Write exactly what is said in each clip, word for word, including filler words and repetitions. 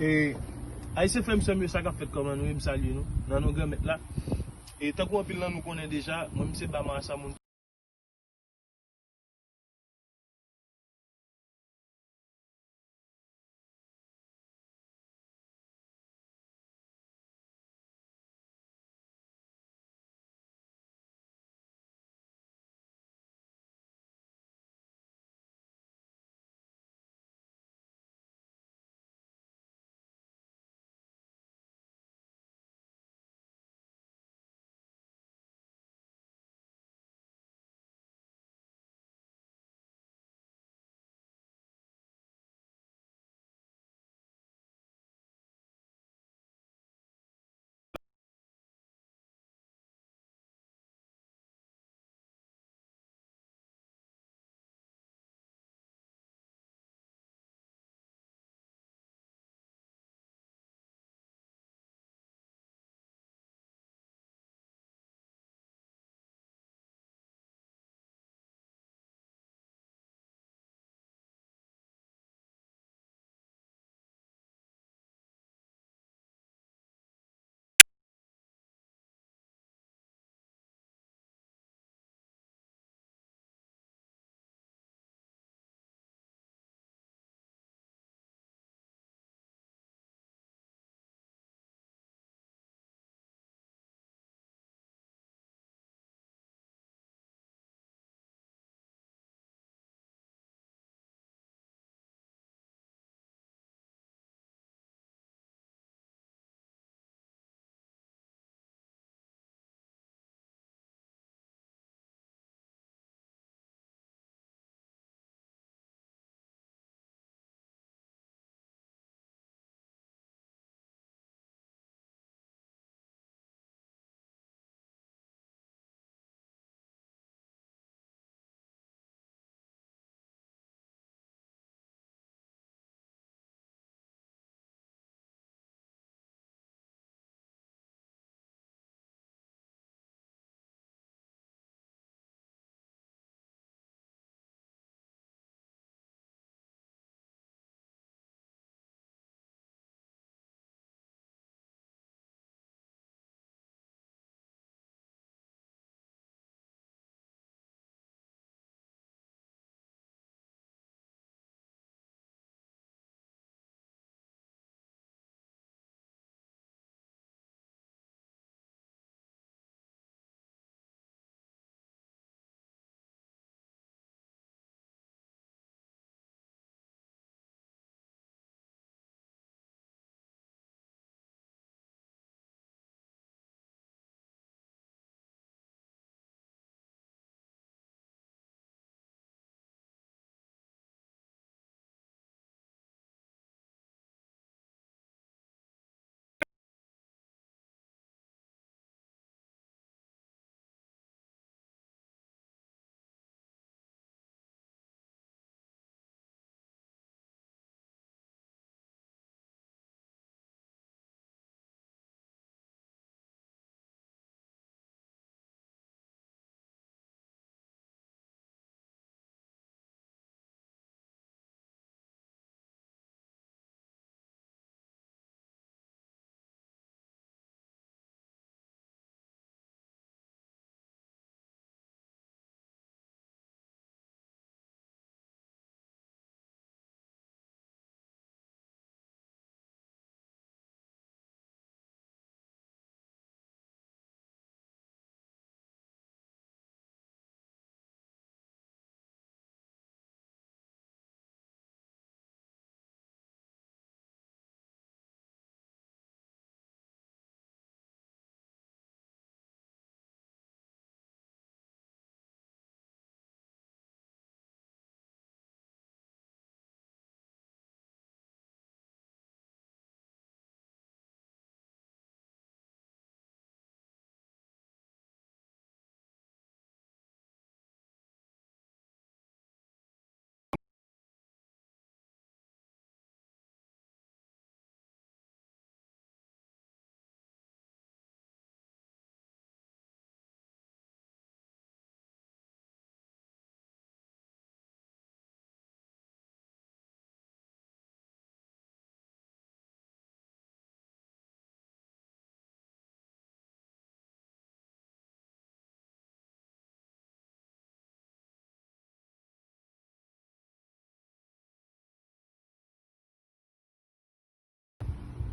E, Ayisyen frè m sè m yo, sa k ap fèt, kòman nou ye? M salye nou nan non Granmèt la. E tankou anpil nan nou konnen deja, mwen m se Ba Marasa moun.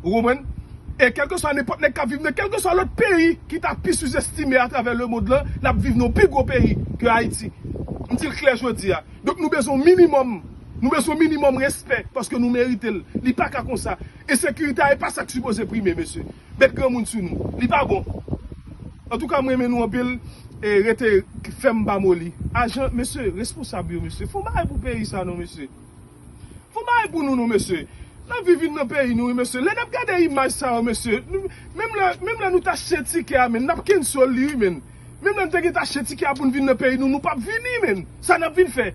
Ou konprann? E kèlkeswa nenpòt nèg k ap viv nan kèlkeswa lòt peyi ki ta pi sizestime atravè lemonn lan, n ap viv nan yon pi gwo peyi ke Ayiti. M di l klè jodi a. Donk nou bezwen yon minimòm. Nou bezwen yon minimòm respè paske nou merite l. Li pa ka konsa. Ensekirite a e pa sa k sipoze prime, mesye. Met granmoun sou nou. Li pa bon. Antouka, m renmen nou anpil. E rete fèm pa moli. Ajan, mesye, responsab yo, mesye. Fè yon bagay pou peyi sa non, mesye. Fè yon bagay pou nou non, mesye. N ap viv vin nan peyi nou, wi, mesye. Lè n ap gade imaj sa yo, mesye, nou, menm lè, menm lè nou t achte tikè a, men n ap cancel li, wi, men. Menm lè n te gen t achte tikè a pou n vin nan peyi nou, nou p ap vini, men. Sa n ap vin fè?